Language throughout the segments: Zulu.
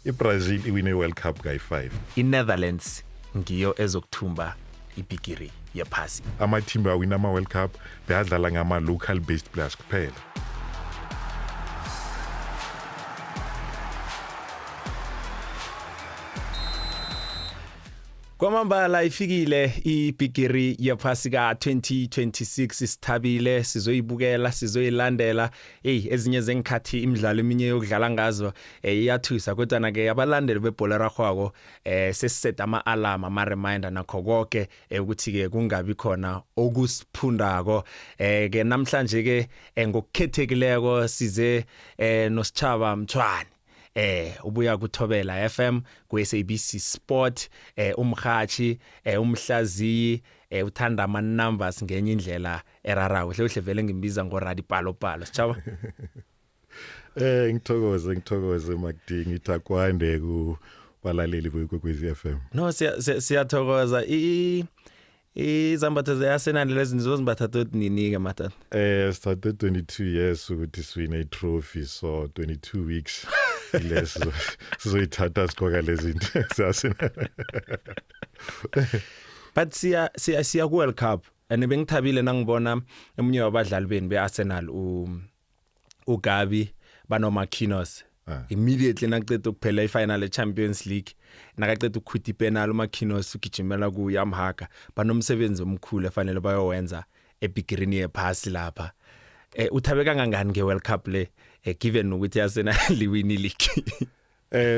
iBrazil iwine iWorld Cup kayi5. INetherlands ngiyo ezokuthumba ibigiri yephasi. Amathimba awina ama World Cup beyadlala ngama local based players kuphela. Kwamambala ifikile ibigiri yephasi ka-2026. Sithabile, sizoyibukela, sizoyilandela. Hey, ezinye zengikhathi imidlalo eminye yokudlala ngazo iyathusa, kodwa na ke abalandeli bebhola erarhwako sesiset ama-alarm, ama-reminder nakho konke ukuthi ke kungabi khona okusiphundako. Ke namhlanje ke ngokukhethekileko size noSitshaba Mthwane, ubuya kuThobela FM, ku SABC Sport, umhathi, umhlaziyi, uthanda ama numbers ngenye indlela erarawo hle hle, vele ngimbiza ngo Radi Palo Palo. Sitshaba. Ngithokoze Makdingi, ngithi akwande ku balaleli beKwekwezi FM. No, siyathokoza. I izambatho ze-Arsenal lezi nizozimbatha tot nini ke, matata? Sithathe 22 years ukuthi siwine i-trophy, so 22 weeks leso sizoyithatha sigqoka lezi zinto ze-Arsenal. But siya ku World Cup and bengithabile nangibona emunye wabadlali benu beArsenal, uGabi banoMarquinhos, immediately nakuceda ukuphela ifinal eChampions League, nakaceda ukukhutha ipenal, uMarquinhos ugijimela kuye amhaga. Banomsebenzi omkhulu efanele bayowenza ebigirini yephasi lapha. Uthabe kangangani ngeWorld Cup le, given ukuthi Arsenal liwini league?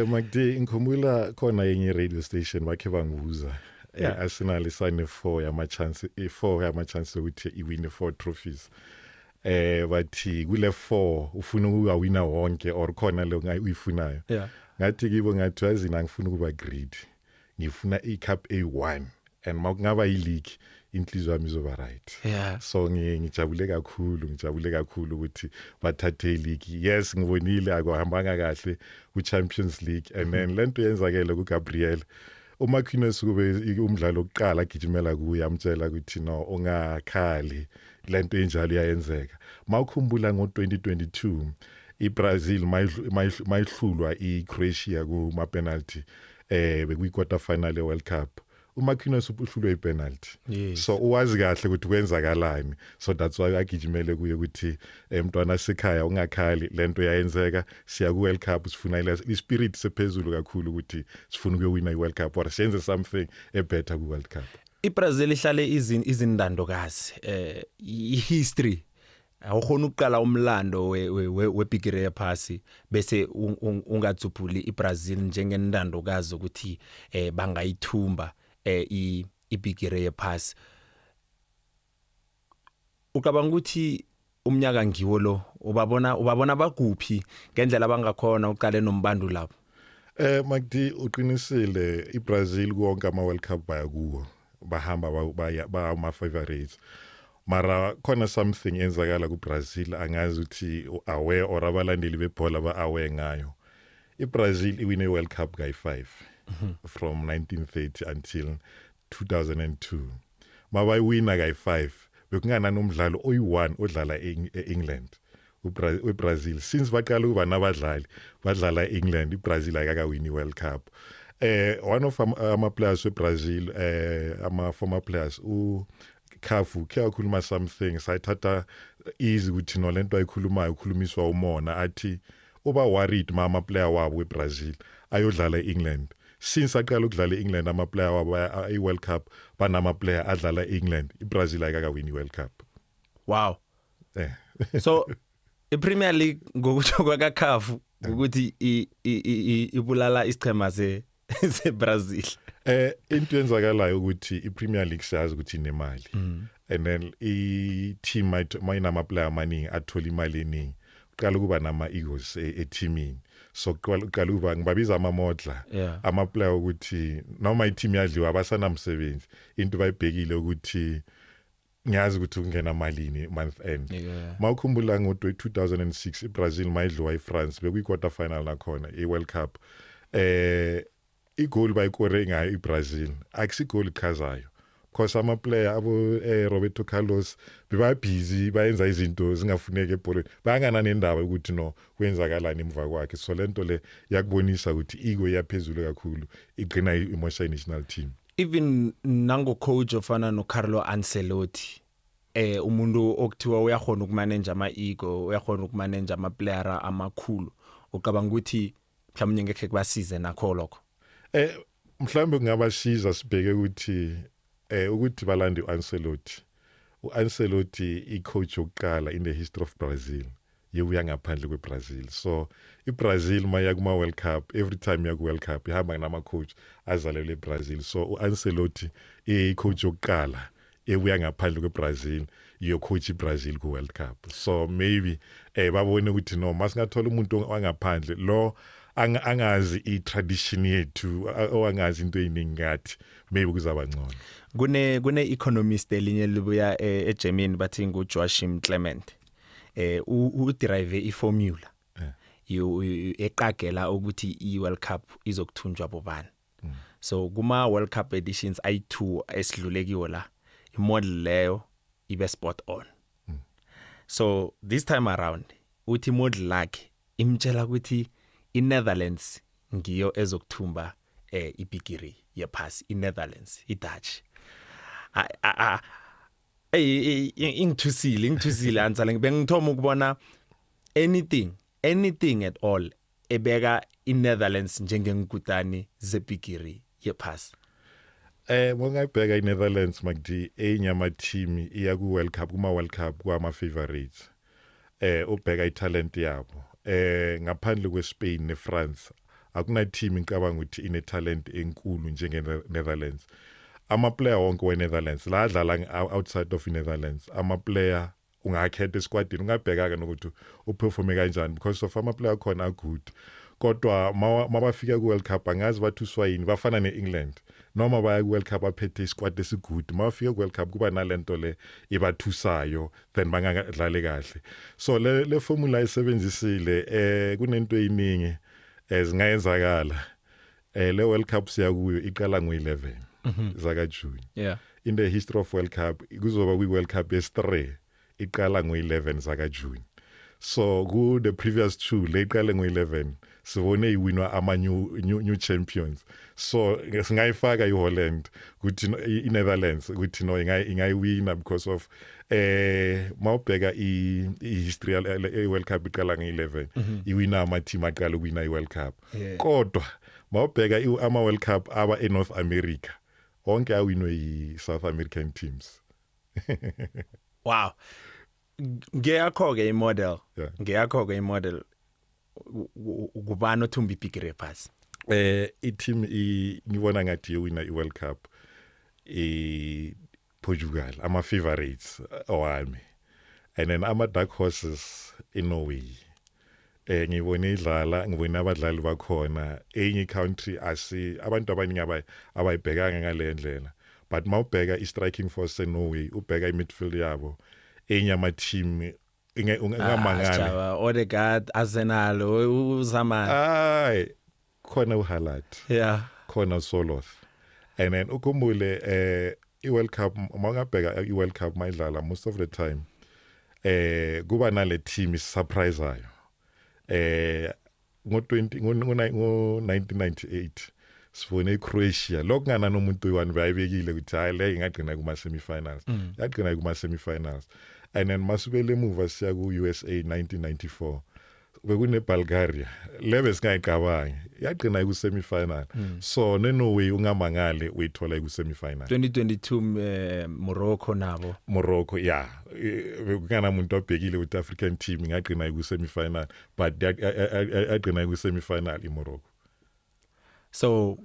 Makdi, ngikhumbula khona yenye radio station bakhe bangibuza, Arsenal isane 4 yama chance, i4 yama chance ukuthi iwine 4 trophies. Bathi kule 4 ufuna ukuwina wonke or khona lo uyifunayo? Ngathi kibo, ngathi yazi ngifuna ukuba greedy, ngifuna icup A1 and makungaba i-league inhliziyo yami izoba right. So ngijabule kakhulu, ngijabule kakhulu ukuthi bathathe i-league. Yes, ngibonile akuhambanga kahle ku-Champions League and then lento yenzakele kuGabriel, uMarquinhos kube umdlalo okuqala agijimela kuye amtshela ukuthi no, ungakhali, lento enjalo iyayenzeka. Mawukhumbula ngo-2022 iBrazil mayihlulwa iCroatia kuma penalty, bekuyi quarter final ye-World Cup, uMarquinhos uhlulwe ipenalty. So uwazi kahle ukuthi kwenzakalani, so that's why agijimele kuye ukuthi mntwana sekhaya, ungakhali, lento yayenzeka, siya ku World Cup, sifuna ispirit sephezulu kakhulu ukuthi sifuna ukuyowina iWorld Cup or senze something ebetter ku World Cup. iBrazil ihlale izindandokazi, ihistory. Awukhona ukuqala umlando webhigiri yephasi bese ungatsuphuli iBrazil njengendandokazi ukuthi bangayithumba ibhigiri yephasi. Ucabanga ukuthi umnyaka ngiwo lo? Ubabona bakuphi ngendlela abangakhona uqale nombantu lapho? Magdi, uqinisile, iBrazil konke ama World Cup baya kuwo bahamba baya ba ama favorites, mara khona something enzakala kuBrazil, angazi ukuthi aware or abalandeli bebhola ba aware ngayo. iBrazil iwine iWorld Cup kayi5 from 1930 until 2002. Mabayiwina kayi5 bekunganani umdlalo oyi1 odlala e-England. UBrazil since baqala ukuba nabadlali badlala e-England, iBrazil ayikakawini iWorld Cup. One of ama players weBrazil, ama former players, u Cafu, ke akhuluma something sayithatha easy ukuthi no, lento ayikhulumayo ukhulumiswa umona, athi uba worried ma ama player wabo weBrazil ayodlala eEngland. Since aqala ukudlala eEngland ama player wabo i-World Cup, banama player adlala eEngland, iBrazil ayikakawini iWorld Cup. So iPremier League, ngokutsho kwakaCafu, ukuthi ibulala isichema se seBrazil. Into yenzakalayo ukuthi iPremier League siyazi ukuthi inemali and then i-team mayinama player amaningi athola imali eningi, uqala ukuba nama egos e-teamini, so uqala ukuba, ngibabiza amamodla, ama player ukuthi noma i-team yadliwa abasanamsebenzi, into bayibhekile ukuthi ngiyazi ukuthi kungena malini month end. Mawukhumbula ngo-2006 iBrazil mayidliwa iFrance, bekuyi-quarter final nakhona i-World Cup, igoli bayikore ngayo iBrazil akusigoli ichazayo. Cause ama player abo Roberto Carlos beba busy bayenza izinto zingafuneki ebholeni, bayangana nendaba ukuthi no kwenzakalani emva kwakhe. So lento le yakubonisa ukuthi ego iyaphezulu kakhulu, igcina imosha i-national team. Even nango coach ofana no Carlo Ancelotti, umuntu okuthiwa uyakhona ukumanage ama ego, uyakhona ukumanage ama player amakhulu, ucabanga ukuthi mhlawumnye ngekhe kubasize nakho lokho? Mhlawumbe kungabasiza. Sibheke ukuthi ukuthi balande uAncelotti. uAncelotti icoach yokuqala in the history of Brazil yebuya ngaphandle kweBrazil. So iBrazil maya kuma World Cup, every time ya ku World Cup ihamba nama coach azalelwe eBrazil. So uAncelotti icoach yokuqala ebuya ngaphandle kweBrazil iyo coach iBrazil ku World Cup. So maybe babone ukuthi no, masingathola umuntu wangaphandle lo angazi i-tradition yethu, owangazi into eziningi ngathi, maybe kuzaba ngcono. Kune economist elinye libuya eGermany, bathi ngu Joachim Clement, u derive iformula eqagela ukuthi iWorld Cup izokuthunjwa bobani. So kuma World Cup editions ayi2 esidlulekiwe la, imodel leyo ibe spot on. So this time around uthi model lakhe imtshela ukuthi iNetherlands ngiyo ezokuthumba ibigiri yephasi, iNetherlands, iDutch. A ey, ingithusile ansala bengithoma ukubona anything at all ebeka iNetherlands njengenkutani zebigiri yephasi. Mongayibheka iNetherlands, Magdi, enye ama team iya ku World Cup, kuma World Cup kwama favorites. Ubheka italent yabo. Ngaphandle kweSpain neFrance, akuna team ngicabanga ukuthi ine talent enkulu njenge Netherlands. Ama player wonke weNetherlands la adlala outside of iNetherlands, ama player ungakhetha esquadini, ungabheka ke nokuthi uperforme kanjani, because of ama player khona good. Kodwa mabafika ku World Cup angazi bathuswa yini, bafana neEngland noma baya ku World Cup aphethe isquad esigood, mabafika ku World Cup kuba nalento le ibathusayo, then bangadlali kahle. So le formula isebenzisile, kunento eyiningi ezingayenzakala. Le World Cup siya kuyo iqala ngo11 zaka June. In the history of World Cup kuzoba kwi World Cup yes3 iqala ngo11 zaka June. So ku the previous two le iqale ngo11 sibone iwinwa ama new champions. So singayifaka iHolland ukuthi iNetherlands ukuthi no ingayiwina because of mawubheka i history ye World Cup iqala nge11, iwina ama team aqala ukuwina iWorld Cup. Kodwa mawubheka ama World Cup aba eNorth America, onke awinwe yi South American teams. Wow, ngeyakho ke imodel. Ngeyakho ke imodel, kubani othumba ibigiri yephasi? I-team ngibona ngathi iwina i-World Cup i Portugal, ama favorites owami, and then ama dark horses iNorway. Ngibone idlala, ngibone abadlali bakhona. Enye country asi abantu abaningi abayibhekanga ngale ndlela, but mawubheka i-striking force eNorway, ubheka i-midfield yabo, enye ama team ungamangala. Jaba, Odegaard, Arsenal, uzama. Ay, khona uHaaland. Khona uSorloth, and then ukhumbule iWorld Cup, mawungabheka iWorld Cup mayidlala, most of the time kuba nale team isurpriseayo. Ngo20 ngo 1998 sifune iCroatia, lokungana nomuntu oyi-one bayibekile ukuthi hayi, le ingagcina kuma semifinals, yagcina kuma semifinals. And then masubele emuva siya ku USA 1994, bekune Bulgaria lebe singayicabangi, yagcina ku semifinal. So ne Norway ungamangali uyithola ku semifinal. 2022 Morocco nabo. Morocco, yeah, bekungana umuntu obhekile ukuthi African team ingagcina ku semifinal, but yagcina ku semifinal iMorocco. So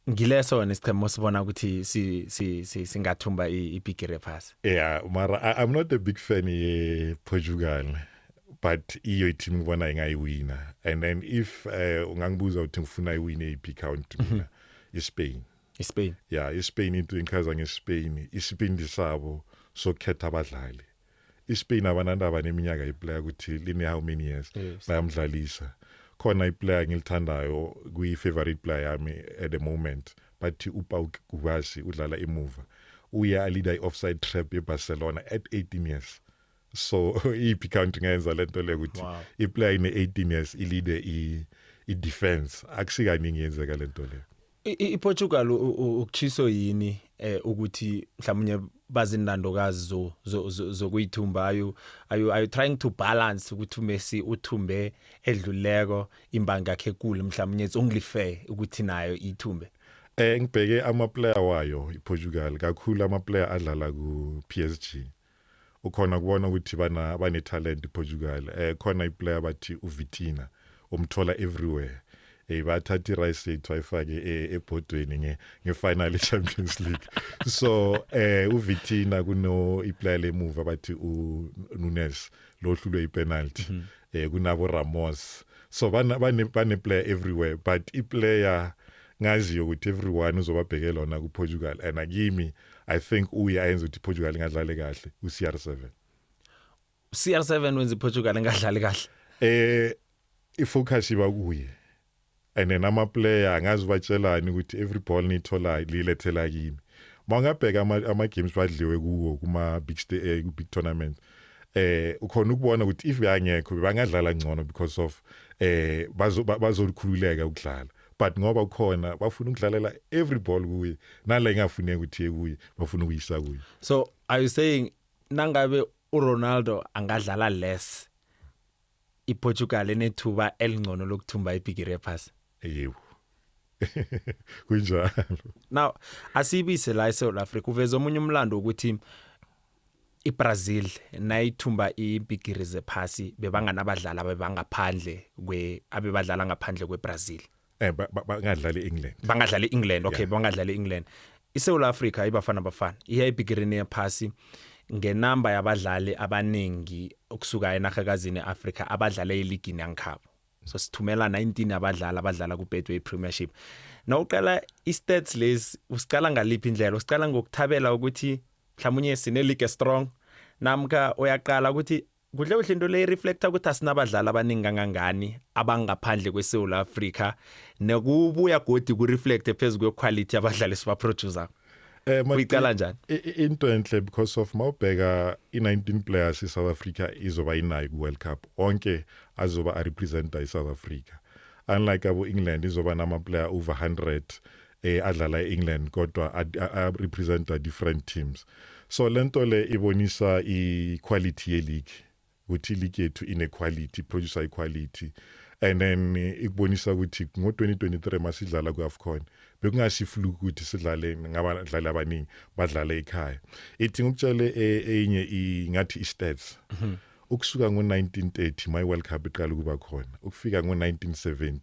ngileso nesichemo sibona ukuthi si si singathumba ibigiri yephasi. Yeah, mara I'm not a big fan ye Portugal, but iyo team ngibona ingayiwina. And then if ungangibuza ukuthi ngifuna iwine iphi country mina, iSpain. iSpain. Yeah, iSpain. Into engichaza ngeSpain, isipindi sabo sokukhetha abadlali. iSpain abanandaba neminyaka iplayer ukuthi line how many years. Bayamdlalisa. Khona iplayer ngilithandayo, kuyi favorite player yami at the moment, bathi uPau Cubarsi, udlala emuva. Uya a-leada i-offside trap yeBarcelona at 18 years. So iphi country ngenza lento le ukuthi iplayer ine 18 years ileade i defense? Akusikaningi yenzeka lento le. IPortugal ukuchiso yini ukuthi mhlawumnye bazinandokazi zokuyithumba? Are you trying to balance ukuthi uMessi uthumbe edluleko, imbanga yakhe enkulu, mhlawumnye it's only fair ukuthi nayo ithumbe? Ngibheke ama player wayo iPortugal, kakhulu ama player adlala ku PSG. Ukhona kubona ukuthi bana bane talent iPortugal. Khona iplayer bathi uVitinha, umthola everywhere. Bathatha irice yethu ayifake ebhodweni ngefinal eChampions League. So uVitinha, kuno iplayer lemuva bathi uNunes, lohlulwe ipenalty. Kunabo Ramos. So bana bane player everywhere, but iplayer ngaziyo ukuthi everyone uzobabhekela lona kuPortugal, and akimi I think uye ayenza ukuthi iPortugal ingadlali kahle, uCR7. CR7 wenza iPortugal engadlali kahle? Ifocus iba kuye, and then ama player angazi ubatshelani ukuthi every ball niyithola lilethela kimi. Mawungabheka ama games badliwe kuwo kuma big tournament, ukhona ukubona ukuthi if yangekho bangadlala ngcono because of bazolikhululeka ukudlala, but ngoba kukhona bafuna ukudlalela every ball kuye, nala ingafuneki ukuthi iye kuye, bafuna ukuyisa kuye. So are you saying nangabe uRonaldo angadlala less, iPortugal enethuba elingcono lokuthumba ibhigiri yephasi? Yebo, kunjalo. Now asibise la eSouth Africa. Uveza omunye umlando ukuthi iBrazil nayithumba ibhigiri zephasi bebanganabadlali abebangaphandle kwe abebadlala ngaphandle kweBrazil. Bangadlali England. Bangadlali England, okay. Bangadlali England. ISouth Africa, iBafana Bafana, iya ebhigirini yephasi ngenamba yabadlali abaningi ukusuka enahakazini eAfrica abadlala eligini yangikhabo. So sithumela 19 abadlali abadlala ku Betway Premiership. Nawuqala i-stats lezi, usiqala ngaliphi indlela? Usiqala ngokuthabela ukuthi mhlawumnye sine league strong, namkha uyaqala ukuthi kuhle kuhle into le reflecta ukuthi asinabadlali abaningi kangangani abangaphandle kweSouth Africa, nekubuya godi ku reflect phezulu kwequality abadlali sibaproducer? Uyiqala njani? Into enhle because of mawubheka i19 players iSouth Africa izoba inayo ku World Cup, onke azoba a representa iSouth Africa, unlike abo England izoba nama player over 100 adlala eEngland kodwa a representa different teams. So lento le ibonisa i-quality ye league, ukuthi league yethu ine quality, produce quality, and then ikubonisa ukuthi ngo2023 masidlala kuAfcon bekungasi fluke ukuthi sidlale ngabadlali abaningi badlale ekhaya. Ithi ngikutshele enye ingathi i-stats ukusuka ngo1930 my World Cup iqala ukuba khona ukufika ngo1970,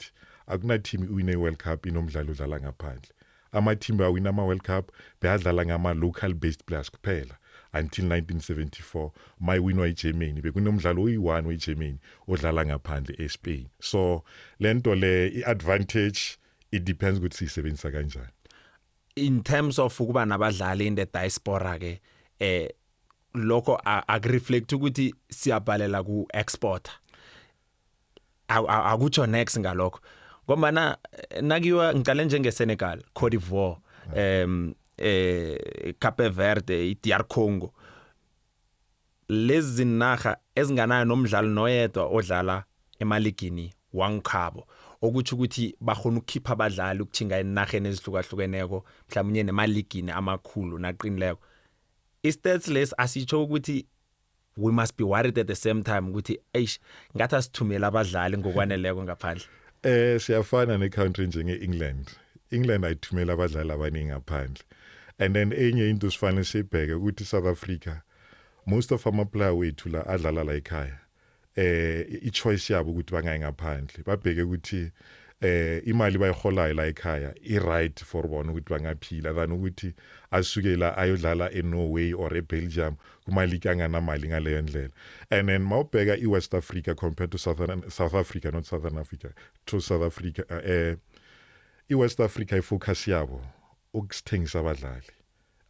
akuna team iwine World Cup inomdlalo odlala ngaphandle. Ama team awina ama World Cup beyadlala ngama local based players kuphela until 1974 mayewinwa iGermany, bekunomdlalo oyi1 weGermany odlala ngaphandle eSpain. So lento le iadvantage, it depends ukuthi siyisebenzisa kanjani. In terms of ukuba nabadlali in the diaspora ke, lokho akureflect ukuthi siyabhalela ku export? Akutsho next ngalokho, ngombana nakiwa ngicale njenge Senegal, Cote d'Ivoire, Cape Verde, iDR Congo, lezi zinaga ezinganayo nomdlalo noyedwa odlala emaligini wangikhabo, okuthi ukuthi bakhona ukukhipha abadlali ukuthinga enarheni ezihlukahlukeneko, mhlawumnye nemaligini amakhulu naqinileko. I-stats lesi asitsho ukuthi we must be worried at the same time ukuthi eish, ngathi asithumela abadlali ngokwaneleko ngaphandle? Siyafana necountry njenge-England. England ayithumela abadlali abaningi ngaphandle. And then enye into sifanele sibheke ukuthi South Africa, most of ama player wethu la adlala la ekhaya, i-choice yabo ukuthi bangayi ngaphandle, babheke ukuthi imali bayiholayo la ekhaya i right for bona ukuthi bangaphila than ukuthi asuke la ayodlala eNorway or eBelgium kuma league anganamali ngaleyo ndlela. And then mawubheka iWest Africa compared to Southern South Africa, not Southern Africa, to South Africa, iWest Africa ifocus yabo ukusithengisa abadlali.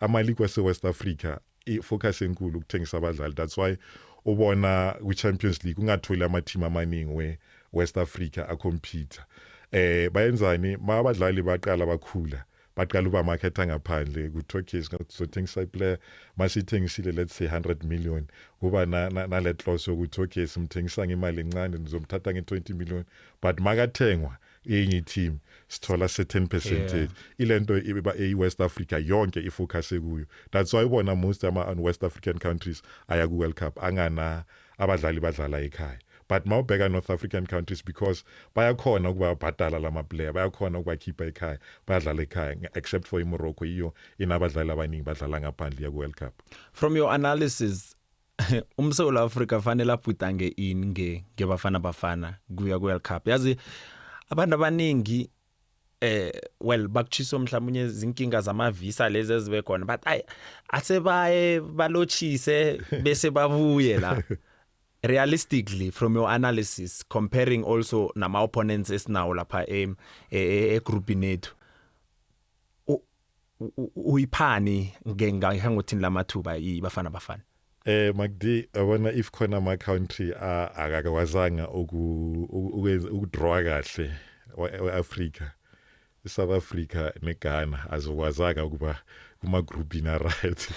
Ama-league wase-West Africa ifocus enkulu ukuthengisa abadlali. That's why ubona kwi-Champions League ungatholi ama-team amaningi we-West Africa acompete. Bayenzani? Mabadlali baqala bakhula. Baqala uba market ngaphandle ukuthi okay, singazothengisa iplayer, masithengisile, let's say 100 million, kuba na le clause yokuthi okay, simthengisa ngemali encane, nizomthatha nge20 million, but makathengwa enye team sithola certain percentage. Ilento iba eWest Africa yonke ifocus kuyo. That's why ubona most ama West African countries aya ku World Cup angana abadlali badlala ekhaya, but mawubheka North African countries, because bayakhona ukuba bhadala lama player, bayakhona ukubakhipha ekhaya, bayadlala ekhaya, except for iMorocco, iyo inabadlali abaningi badlala ngaphandle ya ku World Cup. From your analysis, umSouth Africa fanele abhudange ini ngebafana Bafana kuya ku World Cup? Yazi abantu abaningi well, bakutshiso mhlawumnye izinkinga zama visa lezi ezibe khona, but ay, asebaye balochise bese babuye la. Realistically, from your analysis, comparing also nama opponents esinawo lapha e groupini ethu, uyiphani ngehlangothini lamathuba iBafana Bafana? MacD, yabona, if khona ama country akakwazanga ukwenza ukudraw kahle we-Africa, iSouth Africa neGhana azokwazanga ukuba kuma groupini, right?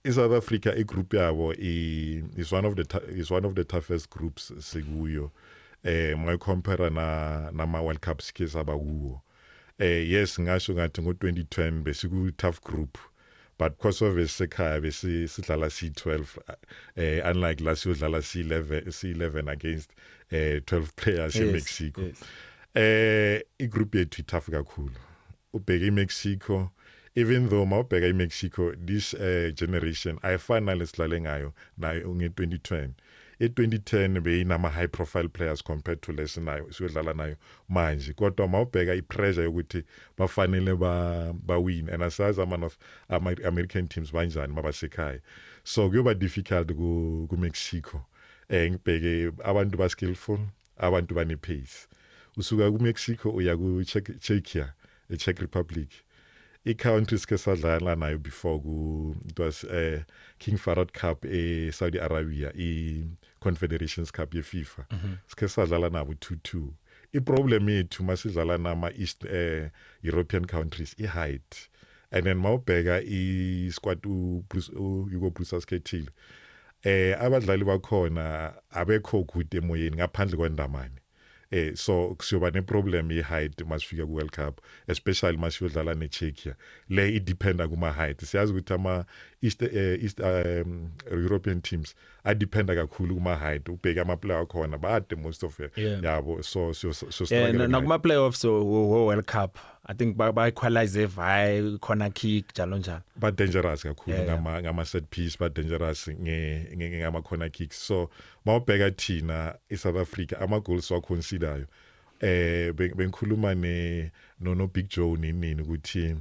iSouth Africa, igroup yabo is one of the toughest groups sikuyo mayicompare na nama World Cup sike saba kuwo. Yes, ngasho ngathi ngo2010 besiku tough group, but because of esekhaya besi sidlala C12, unlike la siyodlala C11, C11 against 12 players eMexico. Igroup yethu itough kakhulu. Ubheke iMexico, even though mawubheka iMexico this generation ayifani nalesidlale ngayo nayo nge2010. E2010 beyinama high profile players compared to lesinayo siyodlala nayo manje, kodwa mawubheka ipressure yokuthi bafanele ba win, and asazi ama North ama American teams banjani mabasekhaya, so kuyoba difficult ku Mexico. Ngibheke abantu ba skillful, abantu bane pace. Usuka ku Mexico uya ku Czechia, eCzech Republic, i-country sike sadlala nayo before ku, it was King Fahd Cup e Saudi Arabia, i Confederations Cup ye FIFA. Sike sadlala nabo 2-2. I-problem yethu masidlala nama East European countries i height, and then mawubheka i-squad u Bruce, Hugo Broos asikhethile, abadlali bakhona abekho good emoyeni ngaphandle kwandamane. So kusiyoba neproblem ye height masifika ku World Cup, especially masiyodlala neCzechia le i dependa kuma height. Siyazi ukuthi ama East European teams a dependa kakhulu kuma height. Ubheka ama player akhona bade, most of yabo, so yeah, nakuma playoffs wo World Cup, I think ba equalize via corner kick, njalo njalo. Ba dangerous kakhulu ngama set piece, ba dangerous nge ngama corner kicks. So mawubheka thina iSouth Africa, ama goals wa consider bengikhuluma ne no Big Joe nini ukuthi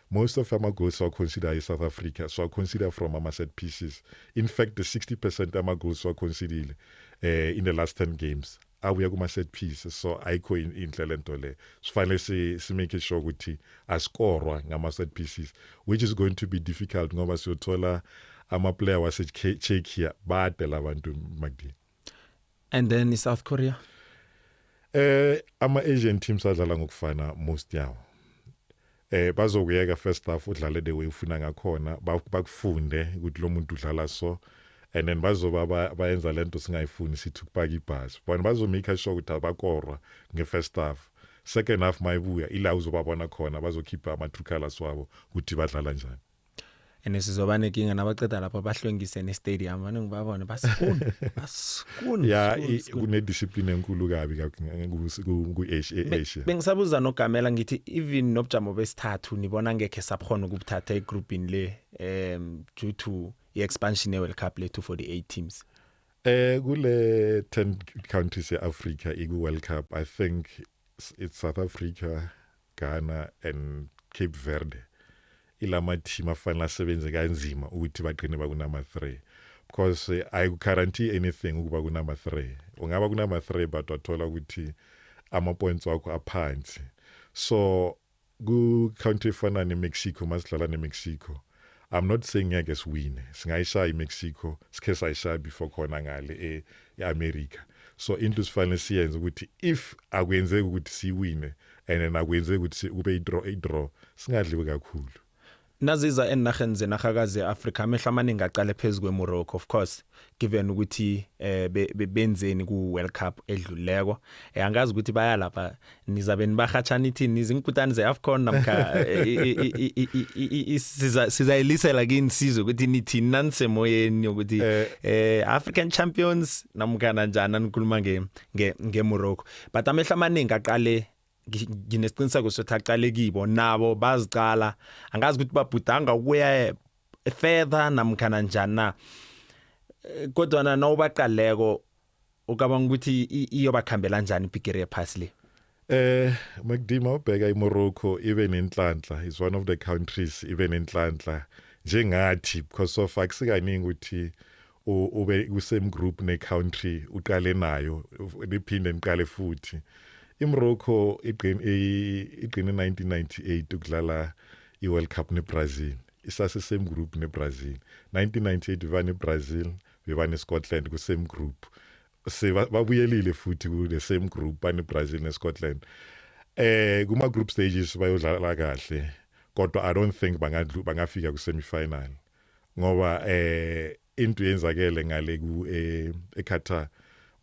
most of ama goals wa consider iSouth Africa, so consider from ama set pieces. In fact, the 60% ama goals wa considered in the last 10 games abuya kuma set pieces, so ayikho inhle lento le. Sifanele si make sure ukuthi askorwa ngama set pieces, which is going to be difficult ngoba siyothola ama player wase Czechia bade labantu, Magdi. And then iSouth Korea? Ama Asian teams adlala ngokufana most yawo. Bazokuyeka first half udlale the way ufuna ngakhona, bakufunde ukuthi lo muntu udlala so, and then bazoba bayenza lento singayifuni sithi ukupaka ibhasi. Bona bazo make sure ukuthi abakorwa nge-first half. Second half mayibuya ila uzobabona khona, bazokhipha ama true colors wabo ukuthi badlala njani. And sizoba nenkinga nabaceda lapho bahlwengise ne-stadium, bane ngibabone basikuni basikuni. Ya, kune discipline enkulu kabi ku Asia. Bengisabuza nogamela ngithi even nobujamo besithathu nibona ngekhe saphona ukubuthatha egroupini le due to i-expansion ye-World Cup le 248 teams? Kule 10 countries eAfrica iku World Cup, I think it's South Africa, Ghana and Cape Verde. Ilama team afanele asebenze kanzima ukuthi bagcine baku number 3, because I guarantee anything ukuba ku number 3. Ungaba ku number 3 but wathola ukuthi ama points wakho aphansi. So ku country efana neMexico, masidlala neMexico, I'm not saying ngeke siwine. Singayishaya iMexico, sikhe sayishaya before khona ngale eAmerica. So into sifanele siyenze ukuthi if akwenzeki ukuthi siwine and then akwenzeki ukuthi kube i draw, singadliwe kakhulu. Naziza enarheni zenarhakazi yeAfrika, amehlo amaningi aqale phezulu kweMorocco, of course, given ukuthi benzeni ku World Cup edluleko. Angazi ukuthi baya lapha nizabe nibahatshana ithini, nizinkutani zeAfcon namkha sizayilisela kini sizwe ukuthi nithini nanisemoyeni ukuthi African champions namkha njani nikhuluma nge ngeMorocco. But amehlo amaningi aqale, nginesiqiniseko sokuthi aqale kibo, nabo bazicala. Angazi ukuthi babhudanga ukuya further namkha njani na, kodwa na nawubaqaleko ucabanga ukuthi iyobakhambela njani ibhigiri yephasi le? McD, ubheka iMorocco ibe nenhlanhla, is one of the countries ibe nenhlanhla njengathi, because of akusikaningi ukuthi ube ku same group ne country uqale nayo niphinde niqale futhi. IMorocco igqine 1998 ukudlala iWorld Cup neBrazil, isase same group neBrazil. 1998 beba neBrazil, beba neScotland ku same group. Babuyelile futhi ku the same group, bane Brazil neScotland. Kuma group stages bayodlala kahle, kodwa I don't think bangafika ku semi final, ngoba into yenzakele ngale ku eQatar,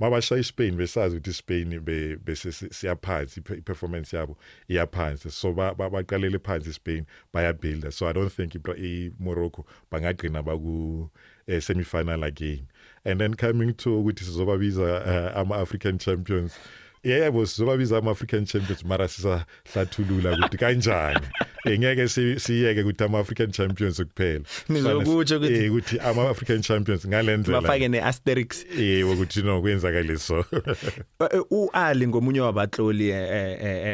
mabashaya iSpain, besazi ukuthi iSpain bese siyaphansi, iperformance yabo iyaphansi, so baqalele phansi iSpain, bayabuilda. So I don't think iMorocco bangagcina baku semi final again. And then coming to ukuthi sizobabiza ama African champions, yebo, sizobabiza ama African champions, mara sisahlathulula ukuthi kanjani. Ngeke siyeke ukuthi ama African champions kuphela. Nizokutsho ukuthi- Ukuthi ama African champions ngalendlela. Bafake ne-asterisk. Yebo, ukuthi no, kwenzakale so. uAli ngomunye wabatloli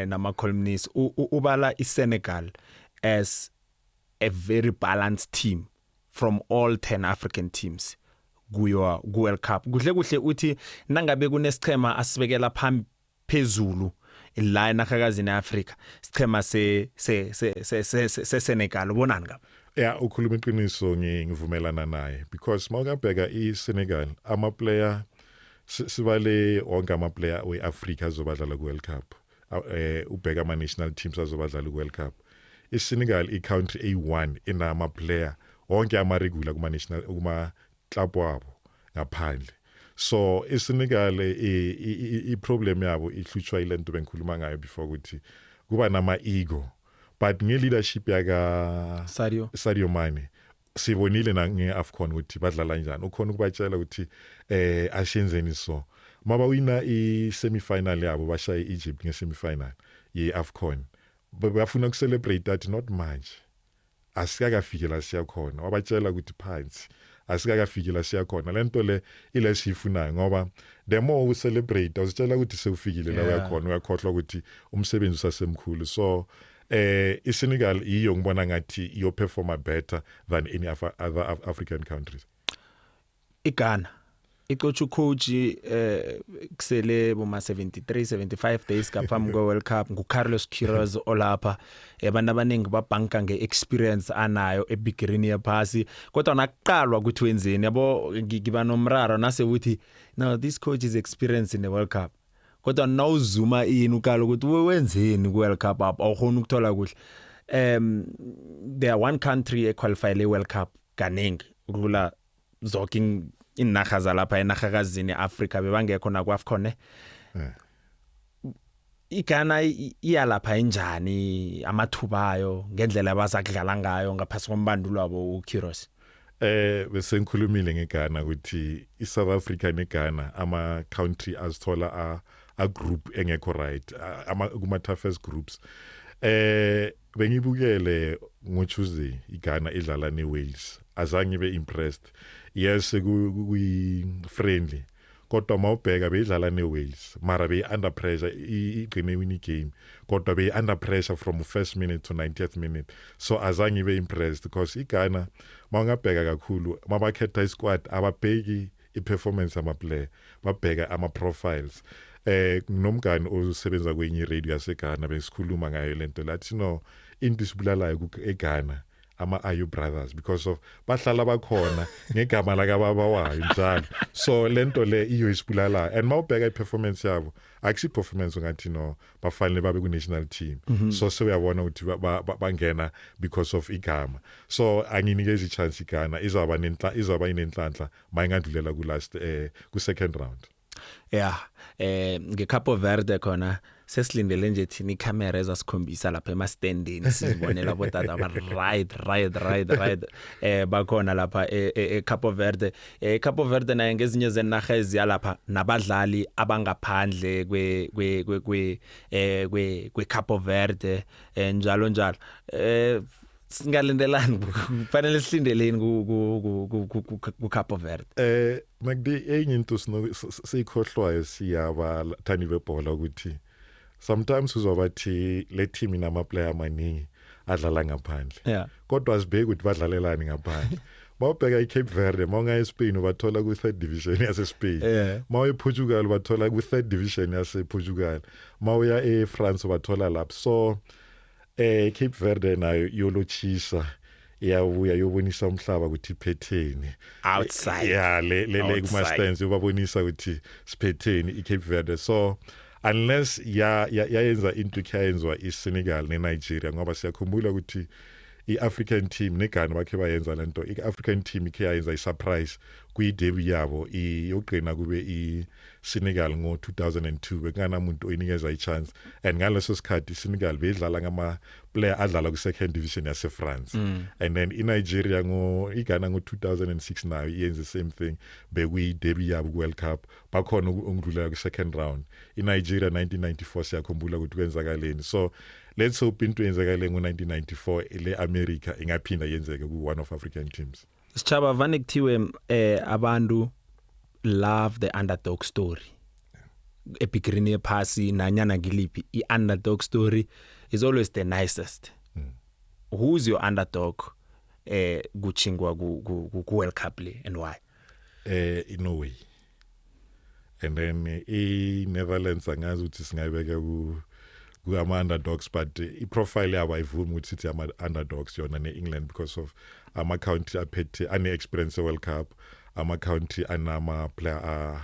nama columnists, ubala iSenegal as a very balanced team from all 10 African teams kuyo ku World Cup. Kuhle kuhle uthi nangabe kunesichema asibekela phambi phezulu la enarhakazini eAfrica, sichema se Senegal. Ubonani ngapha? Yeah, ukhuluma iqiniso, ngivumelana naye, because mawungabheka iSenegal, ama player sibale wonke ama player weAfrica azobadlala ku World Cup, ubheka ama national teams azobadlala ku World Cup, iSenegal i country A1 inama player wonke ama regular kuma national, kuma club wabo ngaphandle. So iSenegal, i problem yabo ihlutshwa ilento bengikhuluma ngayo before, ukuthi kuba nama ego, but nge leadership yaka Sadio. Sadio Mane, sibonile na ngeAfcon ukuthi badlala kanjani, ukhona ukubatshela ukuthi ashenzeni. So mabawina i semi final yabo, bashaya iEgypt nge semi final yeAfcon, bafuna ukucelebrate, athi not manje, asikakafiki la siyakhona. Wabatshela ukuthi phansi, asikakafiki la siyakhona, lento le ile siyifunayo, ngoba the more u celebrate awuzitshela ukuthi sewufikile la uyakhona, uyakhohlwa ukuthi umsebenzi usasemkhulu. So iSenegal iyo ngibona ngathi iyo performa better than any other African countries. iGhana icoach ucoach kusele boma 73 75 days ngaphambi kwe World Cup, nguCarlos Queiroz olapha. Abantu abaningi babhanka ngeexperience anayo ebigirini yephasi, kodwa nakuqalwa ukuthi wenzeni, yabo, ngiba nomraro nase uthi no, this coach is experienced in the World Cup, kodwa nawuzuma ini ukala ukuthi wenzeni ku World Cup apho, awukhona ukuthola kuhle. There are one country equalify le World Cup kaningi ukudlula zonke inarha zalapha enarhakazini eAfrica, bebangekho na kuAfcon. iGhana iyalapha injani, amathuba ayo ngendlela abazakudlala ngayo ngaphasi kombandulo wabo uQueiroz? Bese ngikhulumile ngeGhana ukuthi iSouth Africa neGhana ama country azithola a group engekho right, ama kuma toughest groups. Bengibukele ngo Tuesday iGhana idlala neWales, azange ngibe impressed. Yes, kuyi friendly, kodwa mawubheka beyidlala neWales, mara beyi under pressure. Igcine win game, kodwa beyi under pressure from first minute to 90th minute. So azange ngibe impressed, because iGhana mawungabheka kakhulu mabakhetha isquad, ababheki iperformance ama player, babheka ama profiles. Nomngani osebenza kwenye radio yaseGhana, besikhuluma ngayo lento, lathi no, into isibulalayo eGhana Ama Ayew brothers, because of bahlala bakhona ngegama la kababa wayo njalo. So lento le iyo isibulala, and mawubheka iperformance yabo, akusi performance ungathi no, bafanele babe ku national team. So sewuyabona ukuthi bangena because of igama. So anginikeza ichance iGhana, izaba nenhla, izaba inenhlanhla mayingadlulela ku last ku second round. Yeah, ngeCapo Verde khona sesilindele nje thina icamera ezasikhombisa lapha emastandini, sizibonela botata ba right bakhona lapha e Capo Verde. Capo Verde naye ngezinye zenaga eziya lapha nabadlali abangaphandle kwe Capo Verde, njalo njalo. Singalindelani? Kufanele silindeleni ku Capo Verde? MacD, enye into siyikhohlwayo siyaba thani bebhola ukuthi sometimes uzobathi le team inama player amaningi adlala ngaphandle, kodwa asibheki ukuthi badlalelani ngaphandle. Mawubheka iCape Verde, mawungaya eSpain ubathola ku third division yaseSpain, mawuya ePortugal bathola ku third division yasePortugal, mawuya eFrance bathola lapho. So Cape Verde nayo iyolochisa, iyabuya yobonisa umhlaba ukuthi iphetheni outside. Yeah, le kuma Outside. stands ubabonisa ukuthi siphetheni iCape Verde. So unless ya yayenza into ekhayenziwa iSenegal neNigeria, ngoba siyakhumbula ukuthi iAfrican team neGhana bakhe bayenza lento. iAfrican team ikhe yayenza isurprise kwi-debut yabo iyogcina kube iSenegal ngo2002, bekunganamuntu oyinikeza ichance, and ngaleso sikhathi iSenegal beyidlala ngama player adlala ku second division yase France. And then iNigeria ngo iGhana ngo 2006 nayo iyenze the same thing, bekuyi debut yabo ku World Cup, bakhona ukudlulela ku second round. iNigeria 1994 siyakhumbula ukuthi kwenzakaleni. So let's hope into yenzakale ngo 1994 le America ingaphinda yenzeke ku one of African teams. Sitshaba, vane kuthiwe abantu love the underdog story ebhigirini yephasi. Nanyana ngiliphi, i-underdog story is always the nicest. Who's your underdog kuchingwa ku World Cup le, and why? INorway and then iNetherlands. Angazi ukuthi singayibeka ku ama underdogs, but iprofile yabo ayivumi ukuthi sithi ama underdogs, yona neEngland, because of ama country aphethe ane experience World Cup, ama country anama player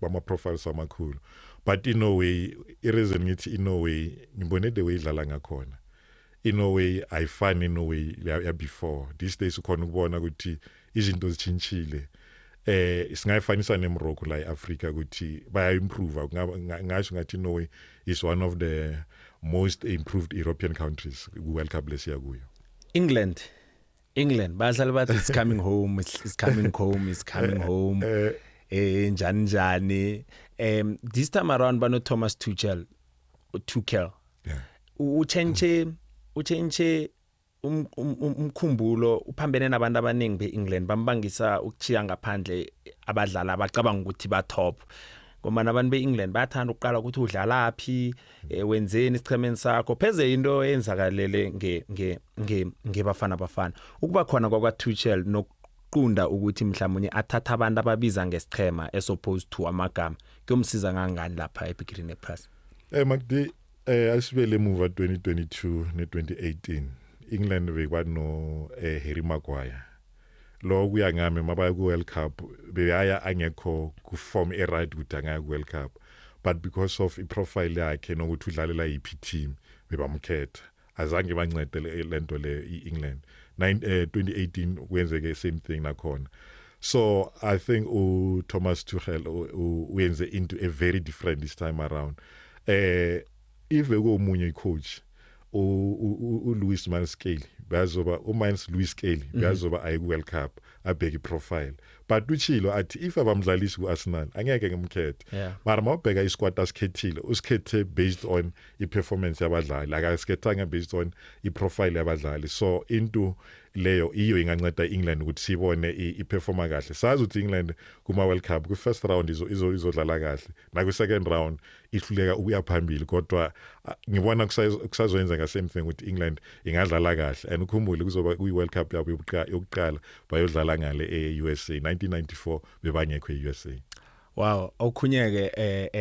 ama profiles amakhulu. But iNorway, ireason ngithi iNorway, ngibone the way idlala ngakhona. iNorway ayifani iNorway ya before. These days ukhona ukubona ukuthi izinto zitshintshile. Singayifanisa neMorocco la eAfrica ukuthi baya improve. Ngasho ngathi Norway is one of the most improved European countries ku World Cup lesiya kuyo. England bahlala bathi it's coming home, it's coming home, it's coming home, njani njani. This time around bano Thomas Tuchel. Uchenche umkhumbulo uphambene nabantu abaningi beEngland, bambangisa ukuchiya ngaphandle abadlali abacabanga ukuthi ba top, ngoba nabantu beEngland bayathanda ukuqala ukuthi udlala phi, wenzeni isichemeni sakho. Pheze into eyenzakalele nge nge nge ngebafana bafana ukuba khona kwakwa Tuchel nokuqunda ukuthi mhlawumnye athatha abantu ababiza ngesichema as opposed to amagama, kuyomsiza kangani lapha ebhigirini ephasi? MacD, asibele emuva 2022 ne2018, England bekwano Harry Maguire. Lo kuya ngami mabaya ku World Cup beyaya angekho ku form e right ukuthi angaya ku World Cup, but because of iprofile yakhe nokuthi udlalela yiphi team, bebamkhetha. Azange bancede lento le iEngland. 2018 kwenzeke same thing nakhona. So I think u Thomas Tuchel uyenze into a very different this time around. If bekumunye icoach u Louis Miles Skelly, bazoba u Myles Lewis Skelly bazoba ayi ku World Cup abheke iprofile, but uchilo athi if abamdlalisi ku Arsenal angeke ngimkhethe. Mara mawubheka isquad asikhethile, usikhethe based on iperformance yabadlali, akasikhethanga based on iprofile yabadlali. So into leyo iyo inganceda iEngland ukuthi sibone iperforma kahle. Sazi ukuthi England kuma World Cup ku first round izodlala kahle, na ku second round ihluleka ukuya phambili, kodwa ngibona kusazoyenza same thing ukuthi England ingadlala kahle. And ukhumbule kuzoba kuyi World Cup yabo yokuqala bayodlala ngale e-USA. 1994 bebangekho e-USA. Wow, okhunyeke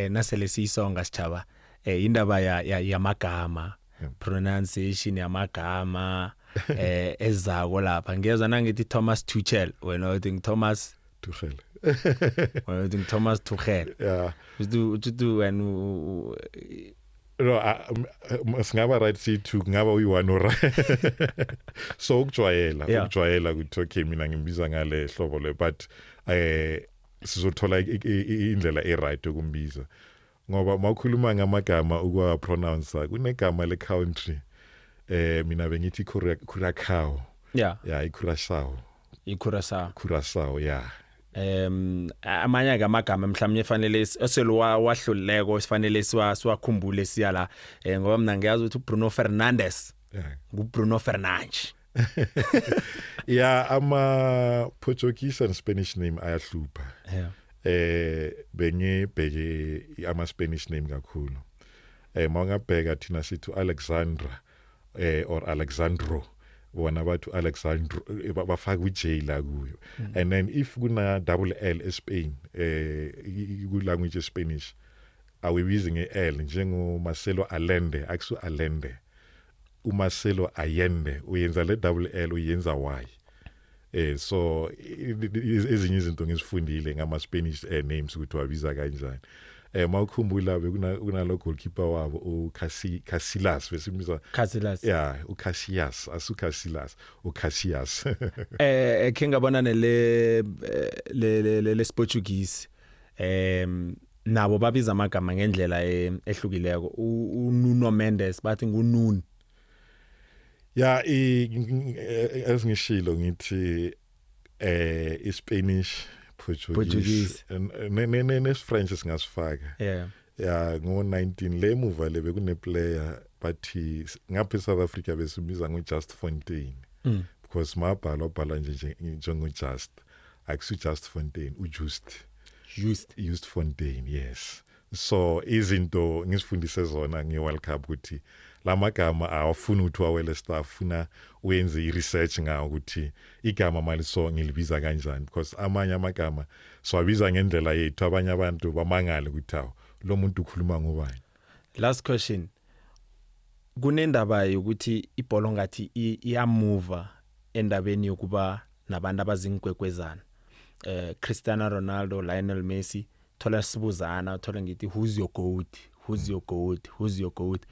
nasele siyisonga, sithaba, indaba ya yamagama, pronunciation yamagama. Ezako lapha ngiyezwa nangithi Thomas Tuchel, wena uthi Thomas Tuchel. Wena uthi Thomas Tuchel. Yeah. Uthi wena No, singaba right sithi kungaba uyi-one or so ukujwayela ukujwayela ukuthi okay, mina ngimbiza ngale hlobo le, but sizothola indlela e-right yokumbiza, ngoba mawukhuluma ngamagama ukwa pronounce, kunegama le country, mina bengithi Curacao. Yeah, iCuracao. iCuracao. Curacao, yeah. Amanye ke amagama mhlawumnye fanele eselo wahluleko sifanele siwakhumbule siya la, ngoba mina ngiyazi ukuthi uBruno Fernandes nguBruno Fernandes. Yeah, ama Portuguese and Spanish name ayahlupha. Bengibheke ama Spanish name kakhulu. Mawungabheka thina sithi Alexandra or Alexandro, bona bathi Alexandro, bafaka uJ la kuyo. And then if kuna double L eSpain, ku language Spanish, awibizi ngeL, njengo Marcelo Allende, akusu Allende, uMarcelo Allende, uyenza le double L uyenza Y. So ezinye izinto ngizifundile ngama Spanish names ukuthi wabiza kanjani. Mawukhumbula bekuna kunalo goalkeeper wabo uCasi Casillas, besimbiza Casillas. Yeah, uCasillas, asuCasillas, uCasillas. Khe ngabona nele le le le Portuguese, nabo babiza amagama ngendlela ehlukileko. uNuno Mendes bathi nguNun. Yeah, esingishilo ngithi iSpanish, Portuguese, ne ne ne French singasifaka. Yeah, ngo 19 le muva le bekune player bathi ngapha eSouth Africa besimiza ngo Just Fontaine because mabhala obhala nje njengo Just, akusu Just Fontaine, uJust. Just. Just Fontaine, yes. So izinto ngisifundise zona nge-World Cup ukuthi lamagama awafuni ukuthi wawele staff, funa uyenze i-research ngawo ukuthi igama mali so ngilibiza kanjani, because amanye amagama siwabiza ngendlela yethu, abanye abantu bamangale ukuthi awu, lo muntu ukhuluma ngobani. Last question, kunendaba yokuthi ibhola ngathi iyamuva endabeni yokuba nabantu abazingigwegwezana, Cristiano Ronaldo, Lionel Messi, thola sibuzana, thola ngithi, "Who's your GOAT? Who's your GOAT? Who's your GOAT?"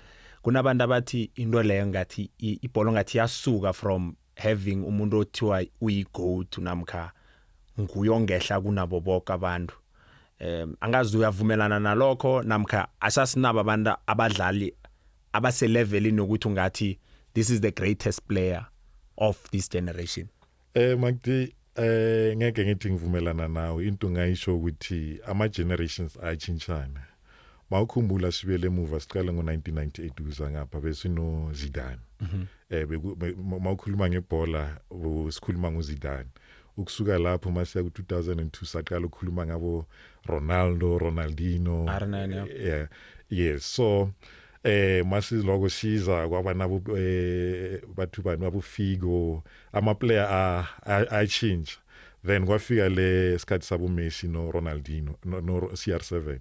Kunabantu abathi into leyo ngathi ibhola ngathi yasuka from having umuntu othiwa uyi-GOAT namkha nguyongehla kunabo bonke abantu. Angazi uyavumelana nalokho namkha asasinabo abantu abadlali abaselevelini yokuthi ungathi this is the greatest player of this generation? Magdi, ngeke ngithi ngivumelana nawe. Into ngayisho ukuthi ama generations ayachintshana. Mawukhumbula sibuyele emuva, siqale ngo1998 kuza ngapha, besino Zidane. Mawukhuluma ngebhola sikhuluma ngoZidane. Ukusuka lapho masiya ku2002 saqala ukukhuluma ngabo Ronaldo, Ronaldinho. R9, yeah. Yeah, yes. So masiloko siza kwaba nabo bathu bani, babo Figo, ama player a change. Then kwafika le sikhathi sabo Messi no Ronaldinho no CR7,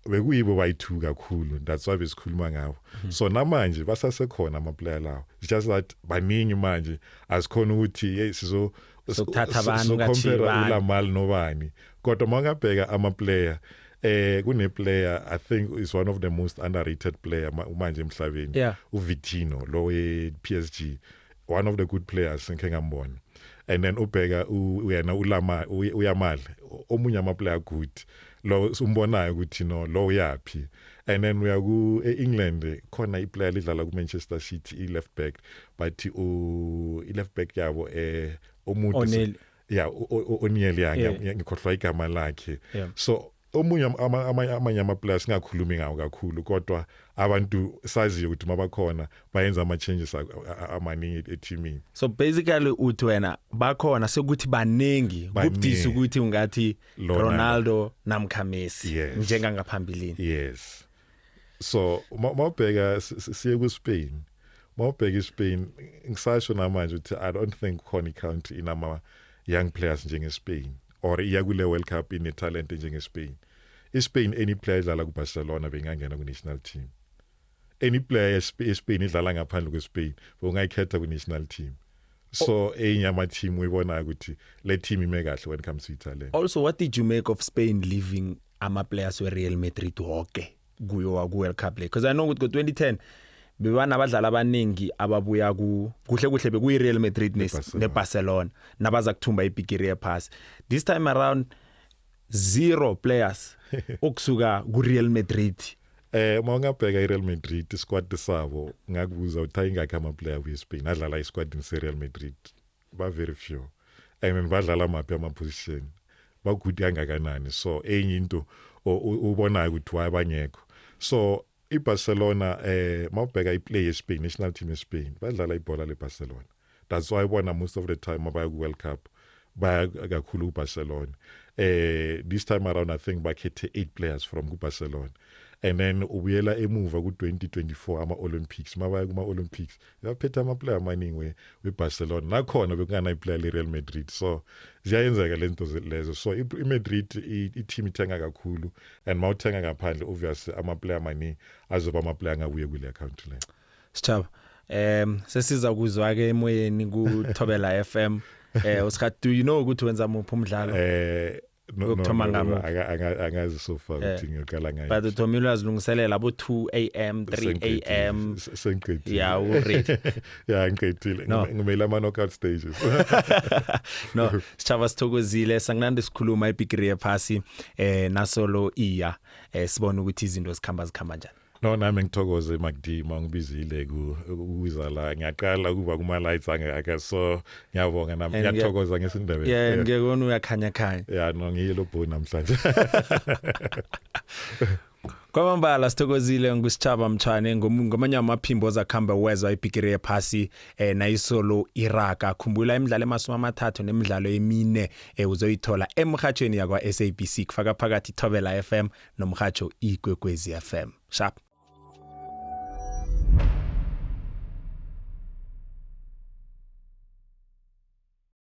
bekuyibo bayi-two kakhulu, that's why besikhuluma ngabo. So namanje basasekhona ama player lawo, it's just that baningi manje, asikhona ukuthi hey, sizo Sokuthatha abantu, ungatjhiyi compare bani. uLamal nobani. Kodwa mangabheka ama player, kune player I think is one of the most underrated player manje emhlabeni, uVitinho lo we PSG, one of the good players ngike ngambona. And then ubheka uyena uLama uYamal, omunye ama player good lo umbonayo ukuthi no, lo uyapi. And then uya ku eEngland, khona iplayer lidlala ku Manchester City, i left back, but u i left back yabo omuntu O'Neil. Yeah, O'Neil, yeah. Ngikhohlwa igama lakhe. So omunye amanye ama players singakhulumi ngawo kakhulu, kodwa abantu saziyo ukuthi mabakhona bayenza ama changes amaningi eteamini. So basically uthi wena bakhona, sekuthi baningi, Baningi. kubudisi ukuthi ungathi Lona. Ronaldo namkha Messi njengangaphambilini. Yes. So mawubheka siye ku Spain, mawubheka iSpain, ngisasho namanje ukuthi I don't think khona i-country inama young players njenge-Spain or iya kule World Cup ine talent njenge-Spain. iSpain, any player idlala ku Barcelona bengangena ku national team. Any player eSpain idlala ngaphandle kweSpain bongayikhetha ku national team. So enye ama team uyibona ukuthi le team ime kahle when it comes to talent. Also, what did you make of Spain leaving ama players we Real Madrid wonke kuyo ku World Cup le? Because I know ukuthi go 2010 bebanabadlali abaningi ababuya ku, kuhle kuhle bekuyi Real Madrid neBarcelona. neBarcelona nabaza kuthumba ibhigiri yephasi. This time around, zero players okusuka ku Real Madrid. Mawungabheka iReal Madrid squad sabo, ngakubuza uthi ayingakhi ama player weSpain adlala isquad seReal Madrid? Ba very few. And then badlala maphi ama position, bagood kangakanani? So enye into ubonayo ukuthi why bangekho. So iBarcelona, mawubheka iplay yeSpain, national team yeSpain, badlala ibhola leBarcelona. That's why bona most of the time abaya ku World Cup baya kakhulu kuBarcelona. This time around I think bakhethe 8 players from kuBarcelona. And then ubuyela emuva ku2024 ama Olympics, mabaya kuma Olympics baphethe ama player amaningi we Barcelona, nakhona bekungana iplayer le Real Madrid. So ziyayenzeka lento lezo. So i Madrid i team ithenga kakhulu, and mawuthenga ngaphandle, obviously ama player amaningi azoba ama player angabuye kule country le. Sithaba, sesiza kuzwa ke emoyeni kuThobela FM. Usikhathi, do you know ukuthi wenza muphi umdlalo? No, Ukuthoma no, ngamuphi? Angazi so far ukuthi ngiyoqala ngayo. But uthomile uyazilungiselela abo 2 a.m., 3 a.m.? Sengiqedile. Yeah, uready. Yeah, ngiqedile. No. Ngimele ama knockout stages. No, Sithaba, sithokozile, sanginandi sikhuluma ibhigiri yephasi nasolo iya sibona ukuthi izinto zikhamba njani. No, nami ngithokoze, MacD, mangibizile ku ukuza la. Ngiyaqala kuba kuma lights angaka, so ngiyabonga nami. And Ngiyathokoza ngesiNdebele. Yeah, ngiyabona uyakhanya khanya. Yeah, no, ngiyelo bo namhlanje. Kwamambala sithokozile, nguSithaba Mtshwane, ngomanye amaphimbo ozakhamba wezwa ibhigiri yephasi nayisolo iraka. Khumbula, imidlalo emasumi 30 nemidlalo emine uzoyithola emhathweni yakwa SABC, kufaka phakathi Thobela FM nomhatsho Ikwekwezi FM. Sharp.